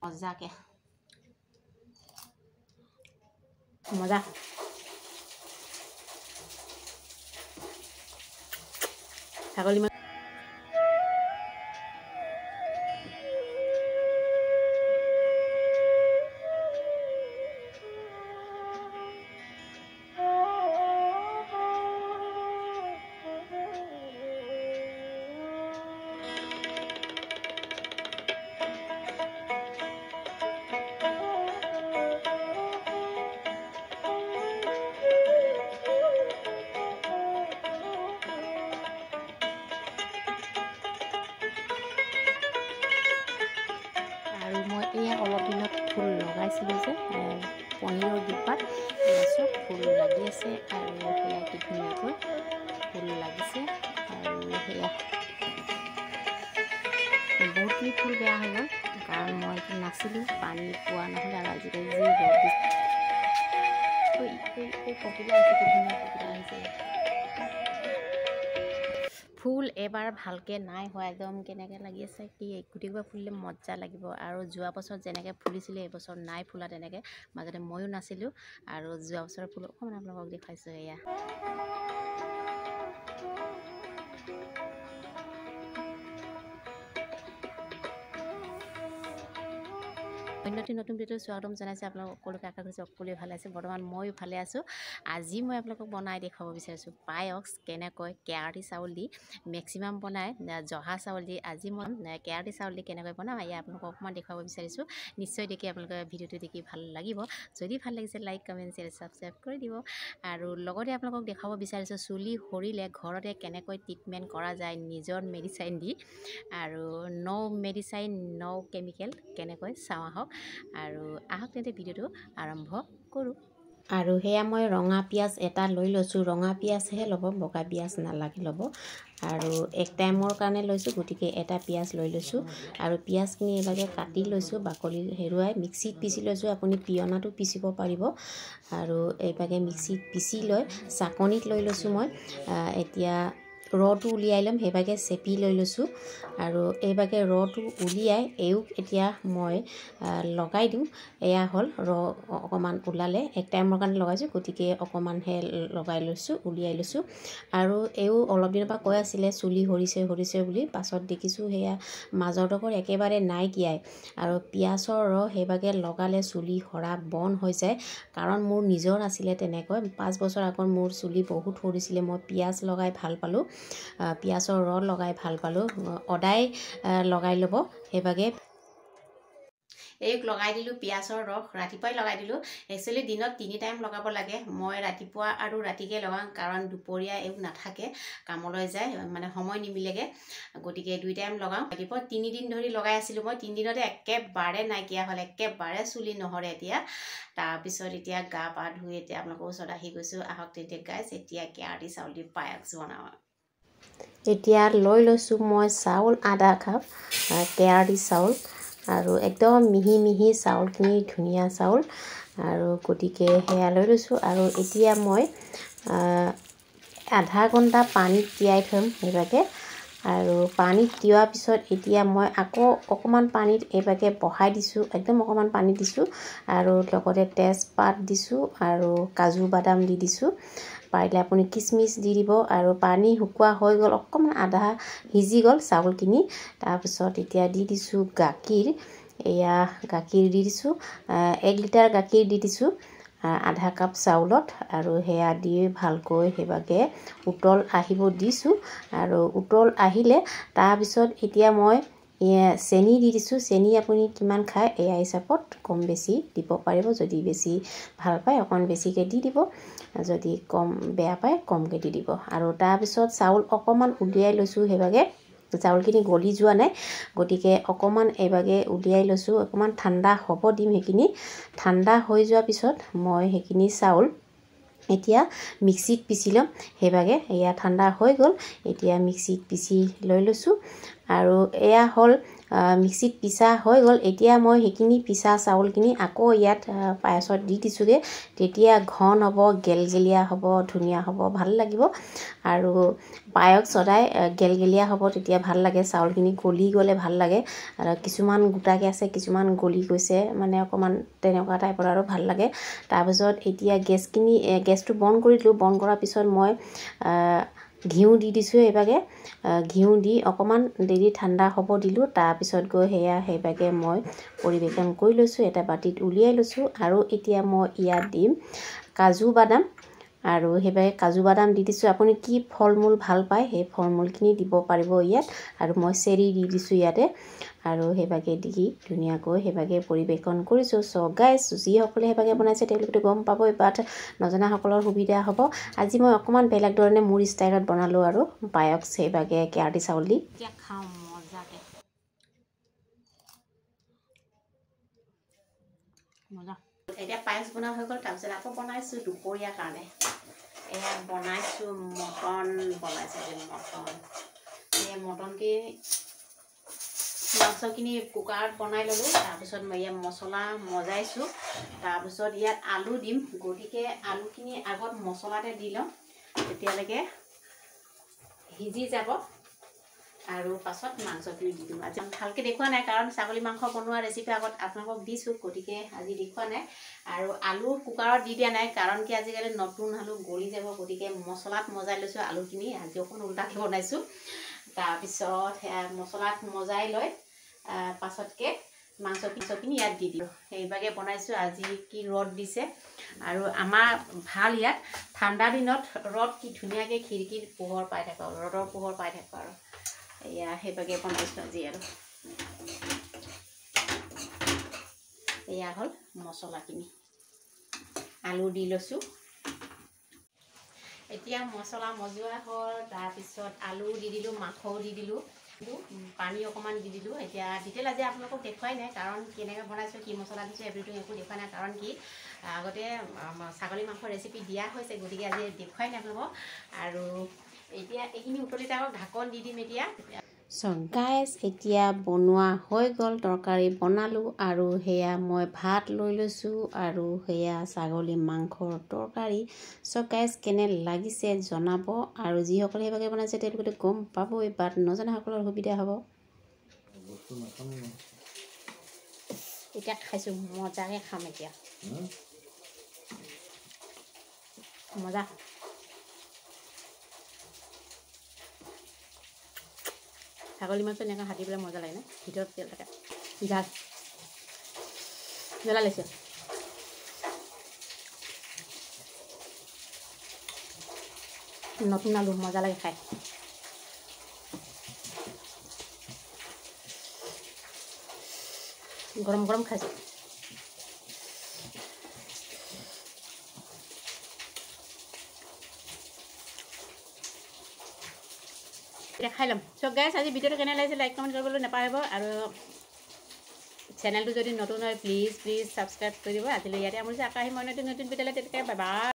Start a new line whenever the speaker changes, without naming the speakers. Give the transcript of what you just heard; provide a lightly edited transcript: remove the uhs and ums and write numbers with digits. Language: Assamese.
মজাকে মজা। ছাগলী এয়া অলপ দিনত ফুল লগাইছিলোঁ যে পনীৰৰ ডিব্বাত, এয়া চব ফুল লাগি আছে। আৰু সেয়া কি ধুনীয়াকৈ ফুল লাগিছে। আৰু সেয়া বহুতখিনি ফুল বেয়া হৈ গ'ল, কাৰণ মই নাছিলোঁ, পানী পোৱা নহ'লে। আৰু আজিকালি যি ৰ'দ, পখিলা আহিছে, কি ধুনীয়া পখিলা আহিছে। ফুল এবাৰ ভালকৈ নাই হোৱা, একদম কেনেকৈ লাগি আছে কি গোটেইবোৰ ফুলিলে মজা লাগিব। আৰু যোৱা বছৰ যেনেকৈ ফুলিছিলে এইবছৰ নাই ফুলা তেনেকৈ, মাজতে ময়ো নাছিলোঁ। আৰু যোৱা বছৰৰ ফুল অকণমান আপোনালোকক দেখুৱাইছোঁ। এয়া অন্য এটি নতুন ভিডিঅ'ত স্বাগতম জনাইছোঁ আপোনালোক সকলোকে। আশা কৰিছোঁ সকলোৱে ভালে আছে। বৰ্তমান ময়ো ভালে আছোঁ। আজি মই আপোনালোকক বনাই দেখুৱাব বিচাৰিছোঁ পায়স কেনেকৈ কেৰাটি চাউল দি মেক্সিমাম বনায়, জহা চাউল দি। আজি মই কেৰাটি চাউল দি কেনেকৈ বনাম এয়া আপোনালোকক অকণমান দেখুৱাব বিচাৰিছোঁ। নিশ্চয় দেখি আপোনালোকে ভিডিঅ'টো দেখি ভাল লাগিব। যদি ভাল লাগিছে লাইক, কমেণ্ট, শ্বেয়াৰ, ছাবস্ক্ৰাইব কৰি দিব। আৰু লগতে আপোনালোকক দেখুৱাব বিচাৰিছোঁ চুলি সৰিলে ঘৰতে কেনেকৈ ট্ৰিটমেণ্ট কৰা যায় নিজৰ মেডিচাইন দি, আৰু ন' মেডিচাইন ন' কেমিকেল কেনেকৈ চাওঁ আহক। আৰু আহক তেন্তে ভিডিঅ'টো আৰম্ভ কৰোঁ। আৰু সেয়া মই ৰঙা পিঁয়াজ এটা লৈ লৈছোঁ। ৰঙা পিঁয়াজহে ল'ব, বগা পিঁয়াজ নালাগে ল'ব। আৰু এক টাইমৰ কাৰণে লৈছোঁ, গতিকে এটা পিঁয়াজ লৈ লৈছোঁ। আৰু পিঁয়াজখিনি এইভাগে কাটি লৈছোঁ, বাকলি হেৰুৱাই মিক্সিত পিচি লৈছোঁ। আপুনি পিয়নাটো পিচিব পাৰিব। আৰু এইভাগে মিক্সিত পিচি লৈ চাকনিত লৈ লৈছোঁ মই। এতিয়া ৰটো উলিয়াই ল'ম, সেইভাগে চেপি লৈ লৈছোঁ। আৰু এইভাগে ৰটো উলিয়াই এওক এতিয়া মই লগাই দিওঁ। এয়া হ'ল ৰ অকণমান ওলালে, এক টাইমৰ কাৰণে লগাইছোঁ, গতিকে অকণমানহে লগাই লৈছোঁ, উলিয়াই লৈছোঁ। আৰু এও অলপ দিনৰ পৰা কৈ আছিলে চুলি সৰিছে সৰিছে বুলি, পাছত দেখিছোঁ সেয়া মাজৰডোখৰ একেবাৰে নাইকিয়াই। আৰু পিঁয়াজৰ ৰ সেইভাগে লগালে চুলি সৰা বন্ধ হৈ যায়। কাৰণ মোৰ নিজৰ আছিলে তেনেকৈ, 5 বছৰ আগত মোৰ চুলি বহুত সৰিছিলে। মই পিঁয়াজ লগাই ভাল পালোঁ, পিঁয়াজৰ ৰ লগাই ভাল পালোঁ। সদায় লগাই ল'ব সেইভাগে। এইক লগাই দিলোঁ পিঁয়াজৰ ৰস, ৰাতিপুৱাই লগাই দিলোঁ। একচুৱেলি দিনত 3 টাইম লগাব লাগে, মই ৰাতিপুৱা আৰু ৰাতিকে লগাওঁ, কাৰণ দুপৰীয়া এওক নাথাকে, কামলৈ যায়, মানে সময় নিমিলেগৈ, গতিকে 2 টাইম লগাওঁ। ৰাতিপুৱা 3 দিন ধৰি লগাই আছিলোঁ মই, 3 দিনতে একেবাৰে নাইকিয়া হ'ল, একেবাৰে চুলি নহৰে এতিয়া। তাৰপিছত এতিয়া গা পা ধুই এতিয়া আপোনালোকৰ ওচৰত আহি গৈছোঁ। আহক তেন্তে গাইছ এতিয়া কেৰাটি চাউল দি পায়স বনাওঁ। এতিয়া লৈ লৈছোঁ মই চাউল আধা কাপ কেৰাটি চাউল, আৰু একদম মিহি মিহি চাউলখিনি, ধুনীয়া চাউল। আৰু গতিকে সেয়া লৈ লৈছোঁ। আৰু এতিয়া মই আধা ঘণ্টা পানীত তিয়াই থ'ম সেইভাগে। আৰু পানীত তিওৱাৰ পিছত এতিয়া মই আকৌ অকণমান পানীত এইভাগে বহাই দিছোঁ, একদম অকণমান পানী দিছোঁ। আৰু লগতে তেজপাত দিছোঁ আৰু কাজু বাদাম দি দিছোঁ, পাৰিলে আপুনি কিচমিচ দি দিব। আৰু পানী শুকোৱা হৈ গ'ল, অকণমান আধা সিজি গ'ল চাউলখিনি। তাৰপিছত এতিয়া দি দিছোঁ গাখীৰ, এয়া গাখীৰ দি দিছোঁ, 1 লিটাৰ গাখীৰ দি দিছোঁ আধা কাপ চাউলত। আৰু সেয়া দি ভালকৈ সেইভাগে উতল আহিব দিছোঁ। আৰু উতল আহিলে তাৰপিছত এতিয়া মই চেনি দি দিছোঁ। চেনি আপুনি কিমান খায় এয়া হিচাপত কম বেছি দিব পাৰিব। যদি বেছি ভাল পায় অকণ বেছিকৈ দি দিব, যদি কম বেয়া পায় কমকৈ দি দিব। আৰু তাৰপিছত চাউল অকণমান উলিয়াই লৈছোঁ সেইভাগে, চাউলখিনি গলি যোৱা নাই, গতিকে অকণমান এইভাগে উলিয়াই লৈছোঁ। অকণমান ঠাণ্ডা হ'ব দিম, সেইখিনি ঠাণ্ডা হৈ যোৱাৰ পিছত মই সেইখিনি চাউল এতিয়া মিক্সিত পিচি ল'ম সেইভাগে। এয়া ঠাণ্ডা হৈ গ'ল, এতিয়া মিক্সিত পিচি লৈ লৈছোঁ। আৰু এয়া হ'ল মিক্সিত পিছা হৈ গ'ল। এতিয়া মই সেইখিনি পিছা চাউলখিনি আকৌ ইয়াত পায়সত দি দিছোঁগৈ, তেতিয়া ঘন হ'ব, গেলগেলীয়া হ'ব, ধুনীয়া হ'ব, ভাল লাগিব। আৰু পায়স সদায় গেলগেলীয়া হ'ব, তেতিয়া ভাল লাগে, চাউলখিনি গলি গ'লে ভাল লাগে। আৰু কিছুমান গোটাকৈ আছে, কিছুমান গলি গৈছে, মানে অকণমান তেনেকুৱা টাইপৰ আৰু ভাল লাগে। তাৰপিছত এতিয়া গেছটো বন্ধ কৰি দিলোঁ। বন্ধ কৰাৰ পিছত মই ঘিউ দি দিছোঁ এইভাগে। ঘিউ দি অকণমান দেৰি ঠাণ্ডা হ'ব দিলোঁ। তাৰপিছত গৈ সেয়া সেইভাগে মই পৰিৱেশন কৰি লৈছোঁ, এটা বাতিত উলিয়াই লৈছোঁ। আৰু এতিয়া মই ইয়াত দিম কাজু বাদাম, আৰু সেইভাগে কাজু বাদাম দি দিছোঁ। আপুনি কি ফল মূল ভাল পায় সেই ফল মূলখিনি দিব পাৰিব ইয়াত। আৰু মই চেৰি দি দিছোঁ ইয়াতে, আৰু সেইভাগে দি ধুনীয়াকৈ সেইভাগে পৰিৱেশন কৰিছোঁ। চ' গাইজ, যিসকলে সেইভাগে বনাইছে তেওঁলোকেতো গম পাবই, বাট নজনাসকলৰ সুবিধা হ'ব। আজি মই অকণমান বেলেগ ধৰণে মোৰ ষ্টাইলত বনালোঁ আৰু পায়স সেইভাগে কেৰাটি চাউল দি খাওঁ মজাকৈ। মজা। এতিয়া পায়স বনোৱা হৈ গ'ল। তাৰপিছত আকৌ বনাইছোঁ দুপৰীয়াৰ কাৰণে। এয়া বনাইছোঁ মটন, বনাইছোঁ আজি মটন। এই মটনখিনি মাংসখিনি কুকাৰত বনাই ল'লোঁ। তাৰপিছত মই ইয়াত মছলা মজাইছোঁ। তাৰপিছত ইয়াত আলু দিম, গতিকে আলুখিনি আগত মছলাতে দি লওঁ, তেতিয়ালৈকে সিজি যাব। আৰু পাছত মাংসখিনি দি দিম। আজি ভালকৈ দেখুওৱা নাই, কাৰণ ছাগলী মাংস বনোৱা ৰেচিপি আগত আপোনালোকক দিছোঁ, গতিকে আজি দেখুওৱা নাই। আৰু আলু কুকাৰত দি দিয়া নাই, কাৰণ কি আজিকালি নতুন আলু গলি যাব, গতিকে মছলাত মজাই লৈছোঁ আলুখিনি। আজি অকণ উল্টাকৈ বনাইছোঁ। তাৰপিছত সেয়া মছলাত মজাই লৈ পাছতকৈ মাংসখিনি ইয়াত দি দিওঁ। সেইভাগে বনাইছোঁ। আজি কি ৰ'দ দিছে, আৰু আমাৰ ভাল ইয়াত ঠাণ্ডা দিনত ৰ'দ কি ধুনীয়াকৈ খিৰিকীত পোহৰ পাই থাকোঁ, ৰ'দৰ পোহৰ পাই থাকোঁ। আৰু এয়া সেইভাগে বনাইছোঁ আজি। আৰু এয়া হ'ল মছলাখিনি, আলু দি লৈছোঁ। এতিয়া মছলা মজোৱা হ'ল। তাৰপিছত আলু দি দিলোঁ, মাংসও দি দিলোঁ, পানী অকণমান দি দিলোঁ। এতিয়া ডিটেইল আজি আপোনালোকক দেখুৱাই নাই, কাৰণ কেনেকৈ বনাইছোঁ, কি মছলা দিছোঁ, এভৰিথিং একো দেখুওৱা নাই, কাৰণ কি আগতে ছাগলী মাংসৰ ৰেচিপি দিয়া হৈছে, গতিকে আজি দেখুৱাই নাই আপোনালোকক। আৰু এতিয়া এইখিনি উতলি থাকক, ঢাকন দি দিম এতিয়া। চ' গাইজ, এতিয়া বনোৱা হৈ গ'ল, তৰকাৰী বনালোঁ। আৰু সেয়া মই ভাত লৈ লৈছোঁ, আৰু সেয়া ছাগলী মাংসৰ তৰকাৰী। চ' গাইজ, কেনে লাগিছে জনাব। আৰু যিসকলে সেইভাগে বনাইছে তেওঁলোকেতো গম পাবই, বাট নজনাসকলৰ সুবিধা হ'ব। এতিয়া খাইছোঁ, মজাকৈ খাম এতিয়া, মজা। ছাগলী মাংস এনেকৈ কাটি পেলাই মজা লাগে ন, ভিতৰত তেল থাকে, জাল জ্বলা লৈছোঁ। নতুন আলু মজা লাগে খাই। গৰম গৰম খাইছোঁ। এতিয়া খাই ল'ম। চ' গাইজ, আজি ভিডিঅ'টো কেনে লাগিছে লাইক কমেণ্ট কৰিবলৈ নাপাহৰিব। আৰু চেনেলটো যদি নতুন হয় প্লিজ প্লিজ ছাবস্ক্ৰাইব কৰি দিব। আজিলৈ ইয়াতে সামৰিছোঁ। আকৌ আহিম মই নতুন নতুন ভিডিঅ'লৈ। তেতিয়া বাই বাই।